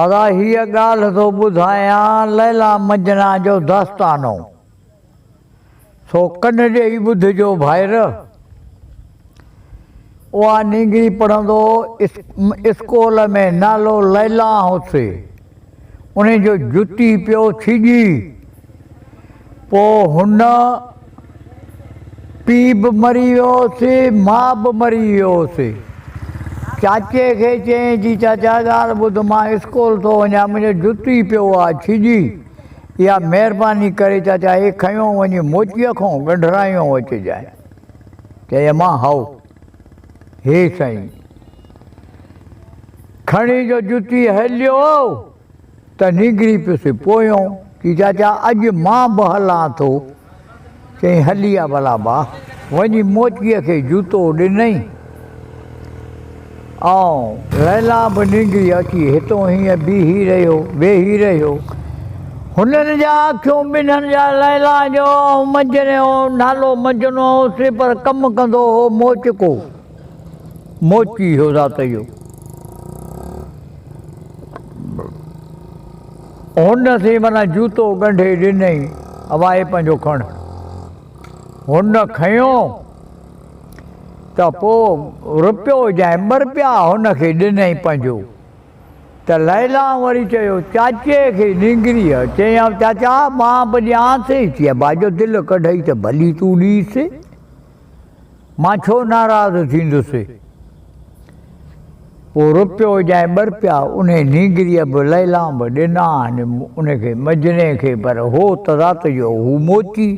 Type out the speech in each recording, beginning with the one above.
ادا هيء ڳالهه ٿو ٻڌايان ليلا مجنا جو داستانو، سو ڪن ڏيئي ٻڌجو ڀائر. اها نينگري پڙهندو اسڪول ۾ نالو ليلا هوس. انهي جو جتي پيو ڇڄي. پوء هن پيء به مري ويو هوس، ماء به مري ويو هوس. چاچي کي چيائين چي چاچا ڳالهه ٻڌ مان اسڪول ٿو وڃان منهنجو جتي پيو آ ڇڄي. اها مهرباني ڪري چاچا هي کنيو وڃي موچيء کان ڳنڍرايو اچجانء. چيائين امان هائو. هي سائين. کڻي جو جتي هليو ته نينگري پيس پويون، چي چاچا اڄ مان به هلان ٿو. چيائين هلي آ ڀلا با. وڃي موچيء کي جوتو ڏنئين ۽ ليلا به نينگري اچي هتون هيئن بيهي رهيو، ويهي رهيو. هنن جا اکيون ٻنهن جا ليلا جو ۽ مجني جو نالو مجنو هوس پر ڪم ڪندو هو موچڪو، موچي هو ذات جو. هن سين معنيٰ جوتو ڳنڍي ڏنئي، اواهي پنهنجو کڻ. هن کنيو ته پوء رپيو جنهن ٻه رپيا هن کي ڏنئي پنهنجو. ته ليلان وري چيو، چاچي کي نينگريء چيائين، چاچا مان به ڏيانس. چيائين، با جو دل ڪڍئي ته ڀلي تون ڏيس، مان ڇو ناراض ٿيندس. پوء رپيو جنهن ٻه رپيا انهي نينگريء به ليلان به ڏنا آهن ان کي مجني کي، پر هو ته ذات جو هو موچي،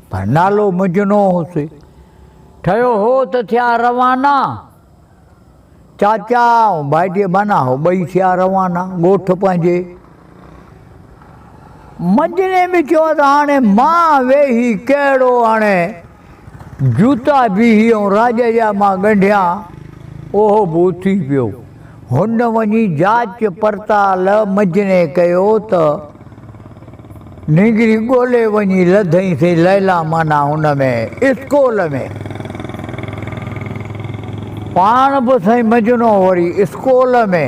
پر نالو مجنو هوس. ٺهيو هو ته ٿيا روانا. چاچا ۽ ڀائٽي معنيٰ هو ٻئي ٿيا روانا ڳوٺ پنهنجي. مجني به چيو ته هاڻي مان ويهي ڪهڙو هاڻي جوتا بيهي ۽ راڄ جا مان ڳنڍيان. اهو به اٿي پيو. هن وڃي جاچ پڙتال مجني ڪيو ته نينگري ڳولي وڃي لڌئين سي ليلا معنيٰ هن ۾ اسڪول ۾. پاڻ به سائين مجنو وري اسڪول ۾.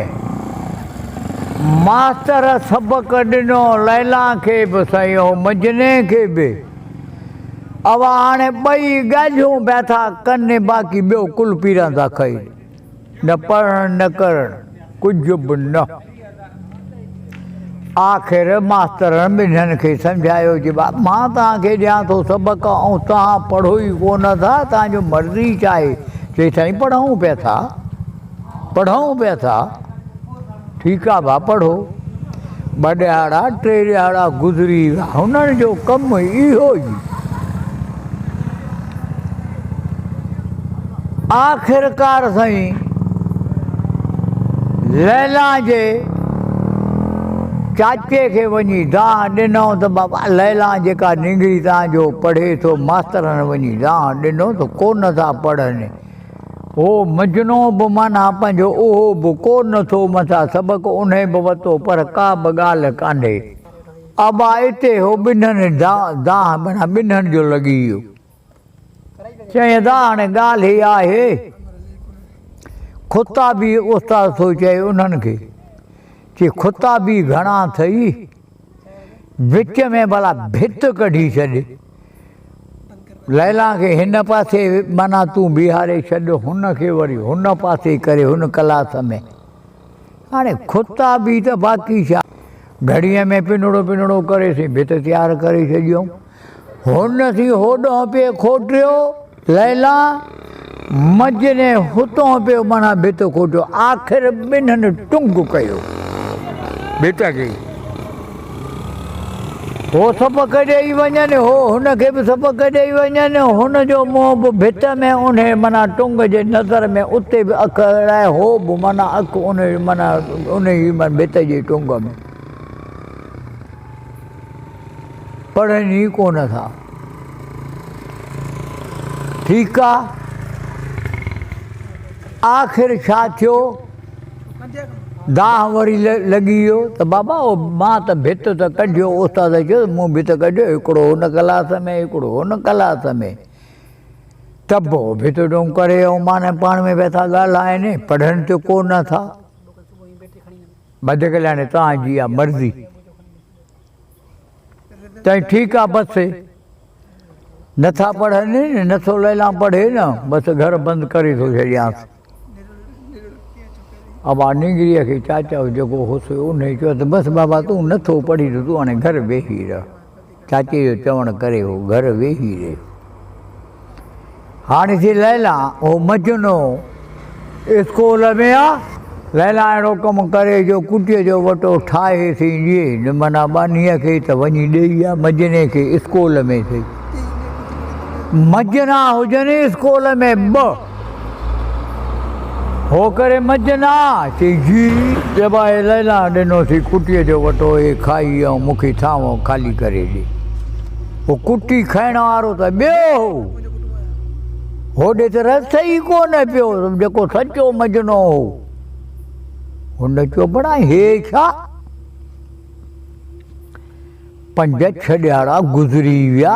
ماستر سبق ڏنو ليلا کي به سائين هو مجني کي به. اوا هاڻي ٻئي ڳالهيون پيا ٿا ڪن باقي ٻيو ڪل پيران ٿا کائين. نه پڙهڻ نه ڪرڻ ڪجهه به نه. آخر ماسترن ٻنهن کي سمجهايو چي بابا مان توهان کي ڏيان ٿو سبق ۽ توهان پڙهو ئي ڪونه ٿا توهان جو مرضي ڇا آهي؟ چي سائين پڙهون پيا ٿا پڙهون پيا ٿا. ٺيڪ آ ڀا پڙهو. ٻه ڏهاڙا ٽي ڏهاڙا گذري ويا هنن جو ڪم اهو ئي. آخرڪار سائين ليلا جي چاچي کي وڃي دانهن ڏنائون ته بابا ليلا جيڪا نينگري تان جو پڙهي ٿو ماسترن وڃي دانهن ڏنو ته ڪو نه ٿا پڙهن. هو مجنو به معنيٰ پنهنجو اهو به ڪو نه ٿو مٿا سبق انهي به وتو پر ڪا به ڳالهه ڪانهي. ابا اتي هو ٻنهن دانهن معنيٰ ٻنهن جو لڳي ويو. چيائين ادا هاڻي ڳالهه هي آهي خطابي استاد ٿو چئي انهن کي چي خطابي گهڻا اٿئي وچ ۾ ڀلا ڀت ڪڍي ڇڏ. ليلان کي هن پاسي معنيٰ تون بيهاري ڇڏ، هن کي وري هن پاسي ڪري هن ڪلاس ۾. هاڻي کتا به ته باقي ڇا. گهڙيء ۾ پنڙو پنڙو ڪري سين ڀت تيار ڪري ڇڏيائون. هن سين هوڏانهن پئي کوٽيو، ليلان مجني هتان پيو معنيٰ ڀت کوٽيو. آخر ٻنهن ٽنگ ڪيو ڀت کي. هو سبق ڏيئي وڃن، هو هن کي به سبق ڏيئي وڃن. هن جو منهن به ڀت ۾، انهيء معنيٰ ٽنگ جي نظر ۾ اتي به اک اڙائي، هو به معنيٰ اک انهيء معنيٰ انهيء ڀت جي ٽنگ ۾. پڙهن ئي ڪونه ٿا. ٺيڪ آ، آخر ڇا ٿيو؟ دانهن وري لڳي ويو ته بابا او مان ته ڀت ته ڪڍيو، استاد چيو ته مون ڀت ڪڍيو، هڪڙو هن ڪلاس ۾، هڪڙو هن ڪلاس ۾. ته به هو ڀت ڊونگ ڪري ۽ معنيٰ پاڻ ۾ پيا ٿا ڳالهائن، پڙهن ته ڪو نه ٿا. بدڪلياڻي توهان جي آ مرضي. چيائين ٺيڪ آ بس نٿا پڙهن نٿو ليلان پڙهي نه بس گهر بند ڪري ٿو ڇڏيانس. ابا نينگريء کي چاچا جيڪو هوس انهي چيو ته بس بابا تون نٿو پڙهين ته تون هاڻي گهر ويهي رهه. چاچي جو چوڻ ڪري هو گهر ويهي رهيو. هاڻي ٿي ليلان هو مجنو اسڪول ۾ آ. ليلان اهڙو ڪم ڪري جو ڪٽيء جو وٽو ٺاهي ٿي ڏئي معنيٰ ٻانهيء کي ته وڃي ڏئي آ مجني کي اسڪول ۾ ٿي. مجنا هجن اسڪول ۾ ٻه. هو ڪري مجنا چي جي. چئبا هي ليلان ڏنو ٿي ڪٽيء جو وٽو هي کائي ۽ مون کي ٿانو خالي ڪري ڏي. هو ڪٽي کائڻ وارو ته ٻيو هو. هوڏي ته رس ئي ڪونه پيو جيڪو سچو مجنو هو. هن چيو بڙا هي ڇا؟ پنج ڇهه ڏهاڙا گذري ويا.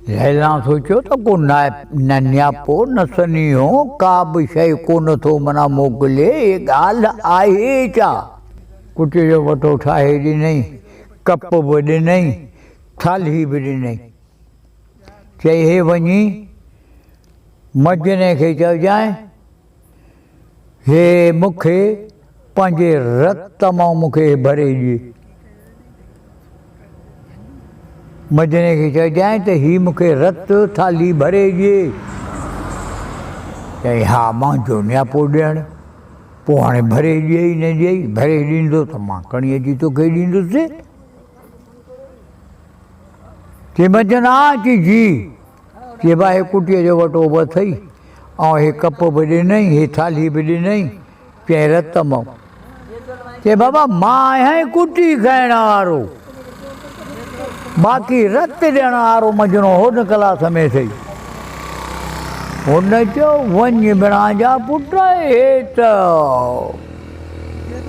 ليلان سوچيو ته ڪو نه نياپو نه سنيهو ڪا به شيء ڪونه ٿو منا موڪلي، هي ڳالهه آهي ڇا؟ ڪٽيء جو وٽو ٺاهي ڏنئي، ڪپ به ڏنئي، ٿالهي به ڏنئي. چئي هي وڃي مجني کي چئجانء، هي مون کي پنهنجي رت مان مون کي هي ڀري ڏي. مجني کي چئجانء ته هي مون کي رت ٿالهي ڀري ڏي. چيائين ها مانجو نياپو ڏيڻ، پوء هاڻي ڀري ڏيئي نه ڏيئي، ڀري ڏيندو ته مان کڻي اچي توکي ڏيندس. چي مجنا، چي جي. چي ڀاء هي ڪٽيء جو وٽو به اٿئي ۽ هي ڪپ به ڏنئي، هي ٿالهي به ڏنئي، چيائين رت مئو. چي بابا مان آهيان ئي ڪٽي کائڻ وارو، باقي رت ڏيڻ وارو مجنو هن ڪلاس ۾ اٿئي. هن چيو وڃ بڻان جا پٽ هي ته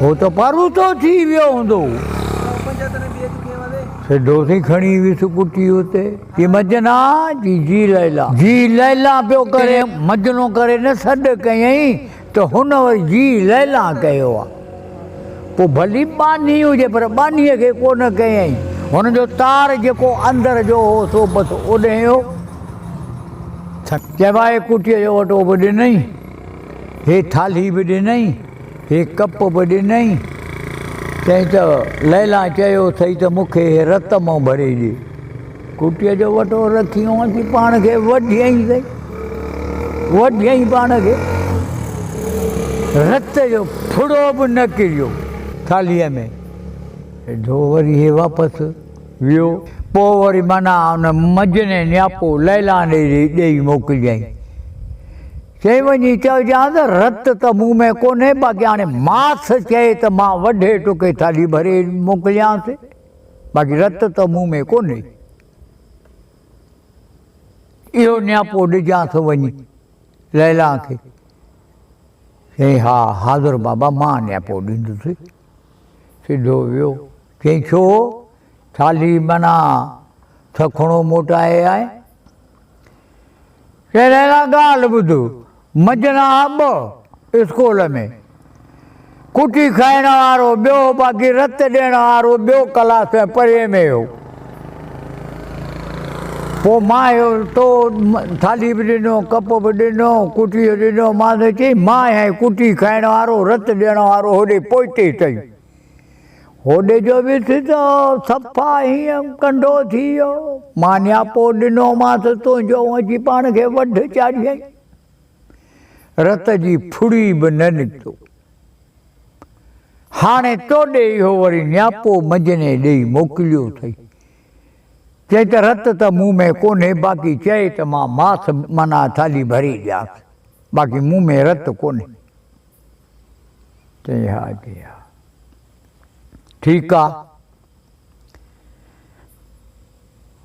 هو ته پاروتو ٿي ويو هوندو. سڌو سين کڻي ويس ڪٽي اتي. چي مجنا، چي جي ليلا. جي ليلا پيو ڪري، مجنو ڪري نه سڏ ڪيائين ته هن وري جي ليلا ڪيو آ. پوء ڀلي ٻانهي هجي پر ٻانهيء کي ڪو نه ڪيائين. هن جو تار جيڪو اندر جو هو سو بس اوڏهين هو. چئبو آهي ڪٽيء جو وٽو به ڏنئين. هي ٿالهي به ڏنئي، هي ڪپ به ڏنئي. چيائين ته ليلان چيو اٿئي ته مون کي هي رت مان ڀري ڏي. ڪٽيء جو وٽو رکيون اچي پاڻ کي وڍيائين سائين، وڍيائين پاڻ کي. رت جو ڦڙو به نه ڪريو ٿالهيء ۾. سڌو وري هي واپس ويو. پوء وري معنيٰ ان مجني نياپو ليلان ڏي ڏيئي موڪليائين. چئي وڃي چئجان ته رت ته مون ۾ ڪونهي باقي هاڻي ماس چئي ته مان وڍي ٽڪي ٿالهي ڀري موڪليانس باقي رت ته مون ۾ ڪونهي. اهو نياپو ڏجانس وڃي ليلان کي. چيائين ها حاضر بابا مان نياپو ڏيندس. سڌو ويو. چيائين ڇو ٿالهي معنيٰ ٿکڻو موٽائي آئين؟ چيائين ليلا ڳالهه ٻڌ، مجنا ٻه اسڪول ۾ ڪٽي کائڻ وارو ٻيو باقي رت ڏيڻ وارو ٻيو ڪلاس ۾ پري ۾ هو. پوء مان اهو تو ٿالهي به ڏنو، ڪپ به ڏنو، ڪٽي به ڏنو، مان ته چيائين مان آهيان ڪٽي کائڻ وارو، رت ڏيڻ وارو هوڏي پوئتي اٿئي. هوڏي جو ويس ته صفا هيئن ڪنڊو ٿي ويو. مان نياپو ڏنومانس تنهنجو اچي پاڻ کي وڍ چاڙهيائين. رت جي ڦڙي به نه نڪتو. هاڻي توڏي اهو وري نياپو مجني ڏيئي موڪليو اٿئي. چئي ته رت ته مون ۾ ڪونهي باقي چئي ته مان ماس معنيٰ ٿالهي ڀري ڏيانس باقي مون ۾ رت ڪونهي. چيائين ها چيائين ها ٺيڪ آ.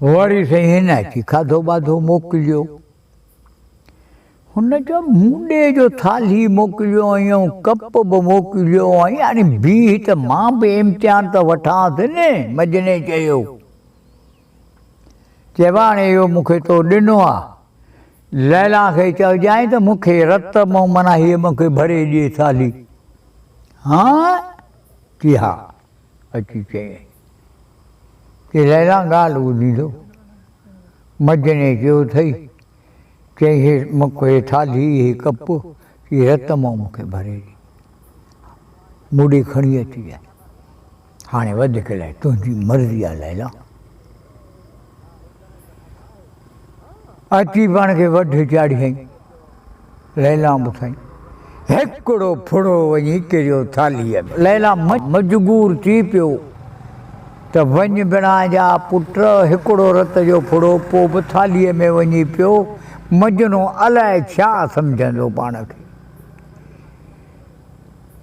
وري سائين هن اچي کاڌو ٻاڌو موڪليو. هن چيو مون ڏي جو ٿالهي موڪليو آهين ۽ ڪپ به موڪليو آهين هاڻي بيهه ته مان به امتحان ته وٺانس نه مجني چيو. چيو هاڻي اهو مون کي تو ڏنو آ ليلان کي چئجانء ته مون کي رت مان معنيٰ هيء مون کي ڀري ڏي ٿالهي. هان! چي ها. اچي چيائين. چي ليلان ڳالهه ٻڌيندو؟ مجني چيو اٿئي. چيائين هي مون کي هي ٿالهي، هي ڪپ، هي رت مان مون کي ڀري ڏي. مون ڏي کڻي اچجانء. هاڻي وڌيڪ لاء تنهنجي مرضي آ ليلان. اچي پاڻ کي وڍ چاڙهيائين. ليلان به سائين هڪڙو ڦڙو وڃي ڪريو ٿالهيء ۾. ليلان مجبور ٿي پيو ته وڃ بڻا جا پٽ، هڪڙو رت جو ڦڙو پوء به ٿالهيء ۾ وڃي پيو. مجنون الائي ڇا سمجهندو پاڻ کي.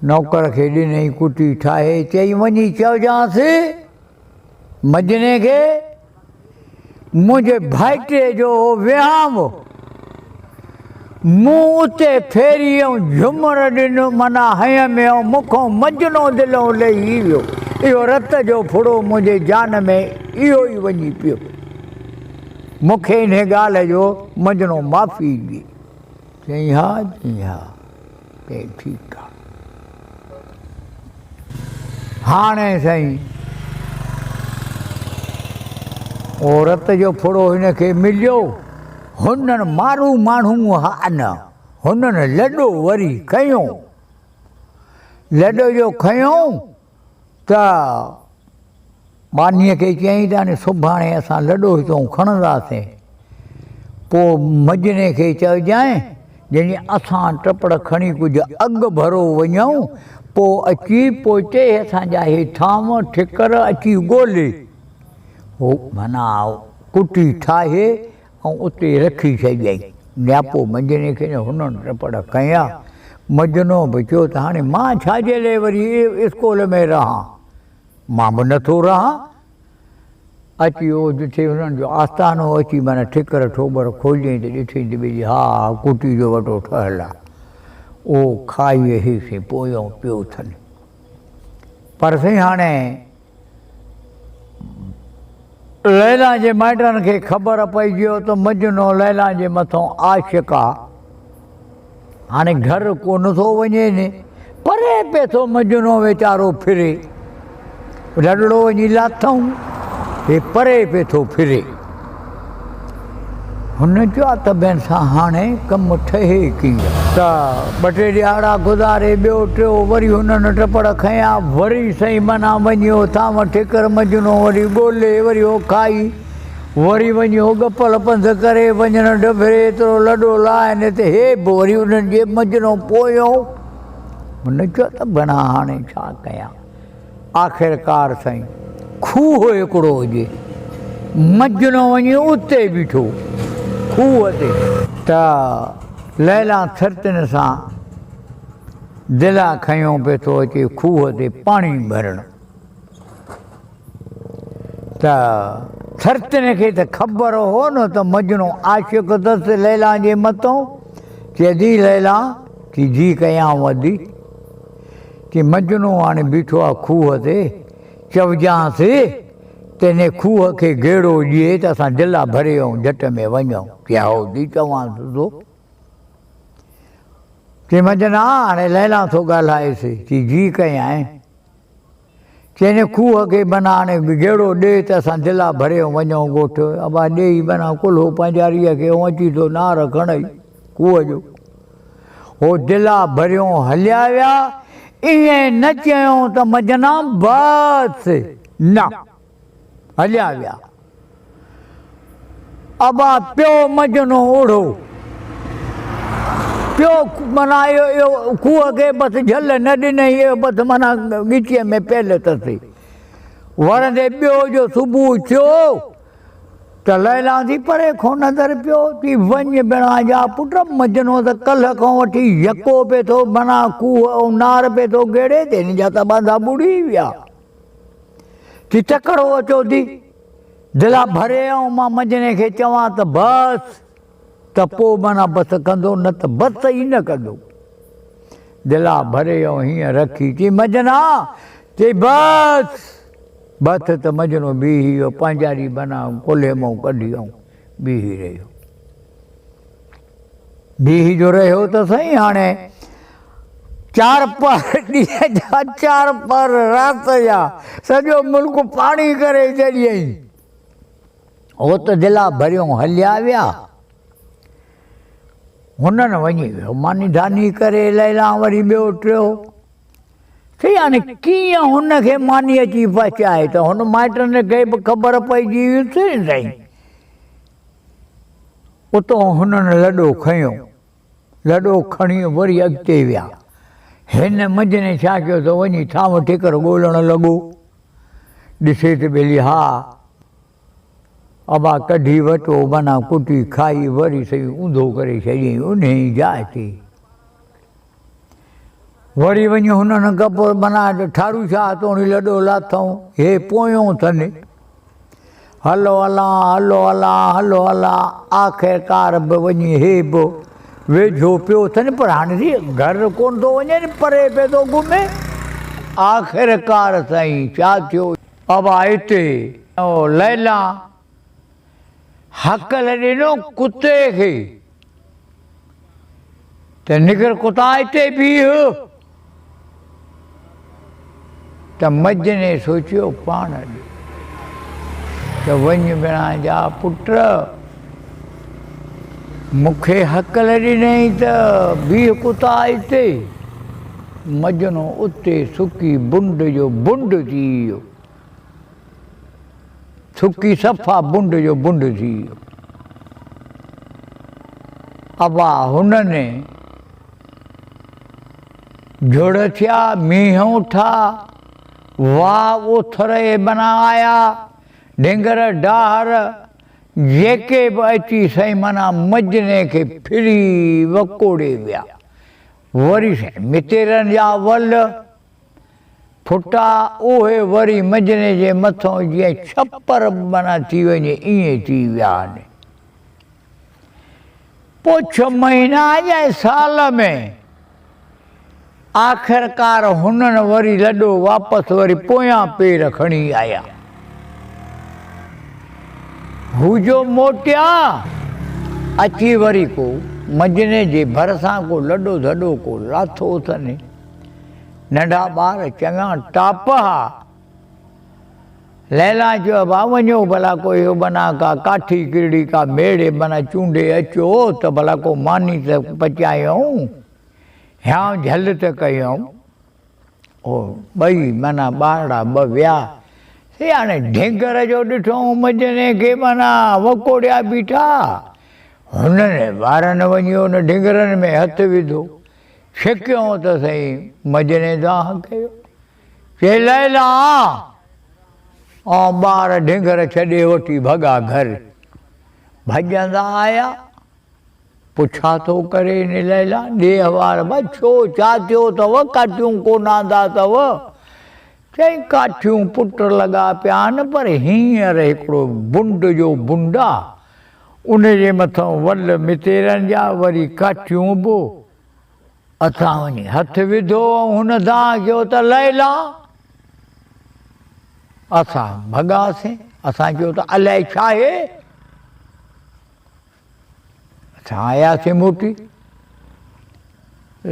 نوڪر کي ڏنئي ڪٽي ٺاهي، چئي وڃي چئجانس مجني کي منهنجي ڀائٽي جو هو وهانء، مون اتي ڦيري ۽ جهمر ڏنو معنيٰ هنيم ۽ مون کان مجنو دلئون لهي ويو، اهو رت جو ڦڙو منهنجي جان ۾ اهو ئي وڃي پيو. مون کي انهي ڳالهه جو مجنو معافي ڏي. چيائين ها، چيائين ها. چيائين ٺيڪ آ. هاڻي سائين اهو رت جو ڦڙو هن کي مليو. هنن مارو ماڻهو ها نه، هنن لڏو وري کنيو. لڏو جو کنيو ته ٻانهيء کي چيائين ته هاڻي سڀاڻي اسان لڏو هتئون کڻنداسين. پوء مجني کي چئجانء، جنهن اسان ٽپڙ کڻي ڪجهه اڳ ڀرو وڃون، پوء اچي پوئتي اسان جا هي ٿانو ٺڪر اچي ڳولي. هو معنيٰ ڪٽي ٺاهي ۽ اتي رکي ڇڏيائين. نياپو مجني کي ڏنو، هنن ٽپڙ کنيا. مجنو به چيو ته هاڻي مان ڇا جي لاء وري اسڪول ۾ رهان؟ مان به نٿو رهان. اچي اهو جٿي هنن جو آستانو هو، اچي معنيٰ ٺڪر ٺوٻر کوليائين ته ڏٺئين ته ٻيلي ها ها ڪٽي جو وٽو ٺهيل آ. اهو کائي هي سين پويون پيو اٿن. پر سائين هاڻي ليلان جي مائٽن کي خبر پئجي ويو ته مجنون ليلان جي مٿون عاشق آ. هاڻي گهر ڪونه ٿو وڃي ني، پري پئي ٿو مجنون ويچارو ڦري. رڙڙو وڃي لاٿئون، هي پري پئي ٿو ڦري. هن چيو آ ته ٻين سان هاڻي ڪم ٺهي ڪيئن؟ ته ٻه ٽي ڏهاڙا گذاري ٻيو ٽيو وري هنن ٽپڙ کنيا، وري سائين منا وڃي اٿان ٺڪر مجنون وري ڳولي وري هو کائي. وري وڃي هو ڳپل پنڌ ڪري وڃڻ ڊڀري ايترو لڏو لاهن ته هي به وري انهن جي مجنون پويون. هن چيو ته ڀڻا هاڻي ڇا ڪيان. آخرڪار سائين کوهه هڪڙو هجي. مجنون وڃي اتي بيٺو کوهه تي. ته ليلان ٿرتين سان دلا کنيو پئي ٿو اچي کوهه تي پاڻي ڀرڻ. ته ٿرتين کي ته خبر هو نه ته مجنون عاشق اٿس ليلان جي متئون، چي ادي ليلان، چي جي ڪيانء ادي، چي مجنون هاڻي بيٺو آ کوهه تي، چئجانس ته انهي کوهه کي گيڙو ڏئي ته اسان دلا ڀري ۽ جهٽ ۾ وڃون، چي هائو ادي چوانس ٿو. چي مجنا هاڻي ليلان ٿو ڳالهائيس، چي جي ڪيانء. چيائين کوهه کي بنا هاڻي گيڙو ڏي ته اسان دلا ڀري وڃون ڳوٺ. ابا ڏيئي بنا ڪلهو پنهنجاريء کي ائون اچي ٿو نار کڻئي کوهه جو. هو دلا ڀريون هليا ويا. ائين نه چيائون ته مجنا بس نه. هليا ويا. ابا پيو مجنون اوڙهو پيو معنيٰ اهو اهو کوهه کي بس جهل نه ڏنئي اهو بس معنيٰ ڳچيء ۾ پيل اٿس. ورندي ٻيو جو صبح ٿيو ته ليلان ٿي پري کان نظر پيو ٿي وڃ بڻا جا پٽ مجنون ته ڪلهه کان وٺي يڪو پئي ٿو معنيٰ کوهه ۽ نار پئي ٿو گيڙي ته هن جا ته ٻانڌا ٻڙي ويا. ٿي تڪڙو اچو ٿي دلا ڀري ۽ مان مجني کي چوان ته بس ته پوء معنيٰ بس ڪندو نه ته بس ئي نه ڪندو. دلا ڀري ۽ هيئن رکي چي مجنا! چي بس! بس ته مجنو بيهي ويو پنهنجاري معنيٰ ڪلهي مان ڪڍي ۽ بيهي رهيو. بيهي جو رهيو ته سائين هاڻي. چار پهر ڏينهن جا چار پهر رات جا سڄو ملڪ پاڻي ڪري ڇڏيائين. هو ته دلا ڀريون هليا ويا. هنن وڃي ويو ماني ڌاني ڪري ليلان وري ٻيو ٽيو. چئي هاڻي ڪيئن هن کي ماني اچي پهچائي ته هن مائٽن کي به خبر پئجي ويس سائين. اتو هنن لڏو کنيو. لڏو کڻي وري اڳتي ويا. هن منجهني ڇا ڪيو ته وڃي ٿانو ٺيڪر ڳولڻ لڳو. ڏسي ته ٻيلي ها ابا ڪڍي وٽو معنيٰ ڪٽي کائي وري سائين اونڌو ڪري ڇڏيائين انهيء ئي جاء تي. وري وڃي هنن گپ معنيٰ ٺارو شاهه توڻي لڏو لاٿائون، هي پويون اٿن. هلو هلان، هلو هلان، هلو هلان، آخرڪار به وڃي هي به ويجهو پيو اٿن پر هاڻي ٿي گهر ڪونه ٿو وڃي پري پيو ٿو گهمي. آخرڪار سائين ڇا ٿيو؟ ابا اتي او ليلان هڪل ڏنو ڪتي کي ته نڪر ڪتا اتي بيهه. ته مجني سوچيو پاڻ ڏي ته وڃ بڻان جا پٽ مون کي هڪل ڏنئي ته بيهه ڪتا اتي. مجنو اتي سڪي بنڊ جو بنڊ ٿي ويو. سڪي صفا بنڊ جو بنڊ ٿي ويو. ابا هنن جهڙ ٿيا، مينهن اٿا، واء اوٿر اي بنا آيا، ڍنگر ڊاهر جيڪي به اچي سائين معنيٰ مجني کي ڦري وڪوڙي ويا. وري سائين متيرن جا ول ڦٽا، اهي وري مجني جي مٿئون جيئن ڇپر معنيٰ ٿي وڃي ائين ٿي ويا آهن. پوء ڇهه مهينا يا سال ۾ آخرڪار هنن وري لڏو واپس وري پويان پير کڻي آيا. هو جو موٽيا، اچي وري ڪو مجني جي ڀرسان ڪو لڏو ڌڏو ڪو لاٿو اٿن. ننڍا ٻار چڱا ٽاپ ها. ليلان چيو، ابا وڃو ڀلا ڪو اهو بنا ڪا ڪاٺي ڪرڙي ڪا ميڙي بنا چونڊي اچو ته ڀلا ڪو ماني ته پچايون، هيانء جهل ته ڪيون. هو ٻئي معنيٰ ٻارڙا ٻه ويا سي هاڻي ڍينگر جو ڏٺو مجني کي معنيٰ وڪوڙيا بيٺا. هنن ٻارن وڃي ان ڍينگرن ۾ هٿ وڌو، ڇڪيو ته سائين مجني دانهن ڪيو. چي ليلا! ۽ ٻار ڍينگر ڇڏي وٺي ڀڳا گهر. ڀڄندا آيا. پڇا ٿو ڪري ني ليلا، ڏي احوال ڀا ڇو ڇا ٿيو اٿو، ڪاٺيون ڪونه آندا اٿو؟ چيائين ڪاٺيون پٽ لڳا پيا آهن پر هينئر هڪڙو بنڊ جو بنڊ آ، ان جي مٿان ول متيرن جا وري ڪاٺيون به. اسان وڃي هٿ وڌو ۽ هن دانهن ڪيو ته ليلا! اسان ڀڳاسين، اسان چيو ته الائي ڇاهي؟ اسان آياسين موٽي.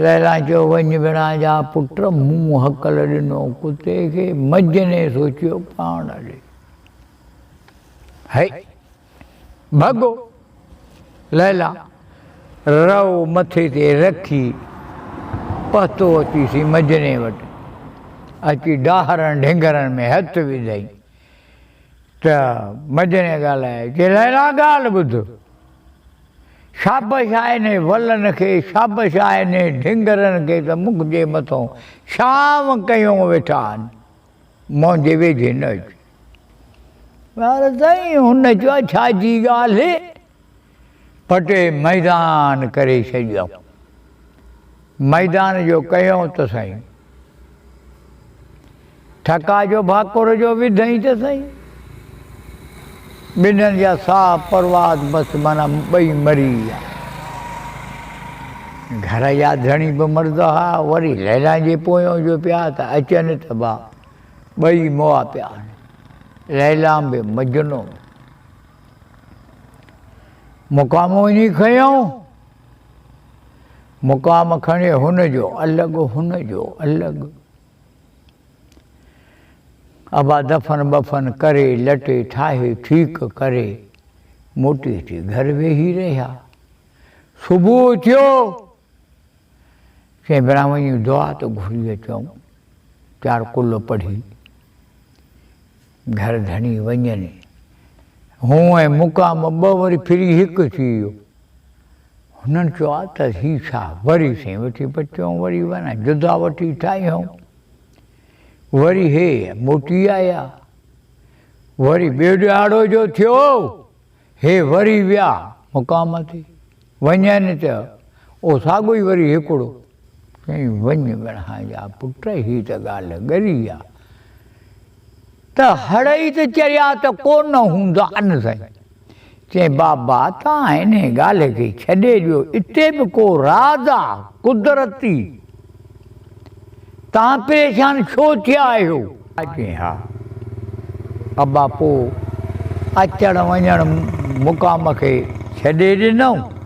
ليلان چيو، وڃ ڀيڻا جا پٽ، مون هڪل ڏنو ڪتي کي، مجني سوچيو پاڻ ڏي. هئي ڀڳو. ليلان رئو مٿي تي رکي پهتو اچي سين مجني وٽ. اچي ڊاهرن ڍنگرن ۾ هٿ وڌائين. ته مجني ڳالهايو، چي ليلا ڳالهه ٻڌ، شابش آهي انهي ولن کي، شابش آهي انهي ڍنگرن کي ته منهنجي مٿئون شام ڪيون ويٺا آهن، منهنجي ويجهي نه اچ. يار سائين هن چيو ڇا جي ڳالهه، پٽي ميدان ڪري ڇڏيائون. ميدان جو ڪيائون ته سائين ٺڪا جو ڀاڪر جو وڌئين ته سائين ٻنهن جا ساهه پرواز بس معنيٰ ٻئي مري ويا. گهر جا ڌڻي به مرد ها، وري ليلان جي پويان جو پيا ته اچن ته با ٻئي مئا پيا آهن. ليلان به مجنون به. مقام وڃي کنيائون. مقام کڻي هن جو الڳ هن جو الڳ. ابا دفن بفن ڪري لٽي ٺاهي ٺيڪ ڪري موٽي اچي گهر ويهي رهيا. صبح ٿيو، چيائين ڀلا وڃي دعا ته گهري اچون. چار قل پڙهي گهر ڌڻي وڃن. هون ۽ مقام ٻه وري ڦري هڪ ٿي ويو. هنن چيو آ ته هي ڇا وري سائين وٺي پچيون وري وران جدا وٺي ٺاهيون. وري هي موٽي آيا. وري ٻيو ڏهاڙو جو ٿيو هي وري ويا مقام تي. وڃن ته اهو ساڳيو ئي وري هڪڙو. چيائين وڃ ورهان جا پٽ هي ته ڳالهه ڳري آ. ته هڙئي ته چريا ته ڪو نه هوندا نه سائين. چيائين بابا تان انهي ڳالهه کي ڇڏي ڏيو اتي به ڪو راز آ قدرتي. تان پريشان ڇو ٿيا آهيو؟ چيائين ها ابا پوء اچڻ وڃڻ مقام کي ڇڏي ڏنائون.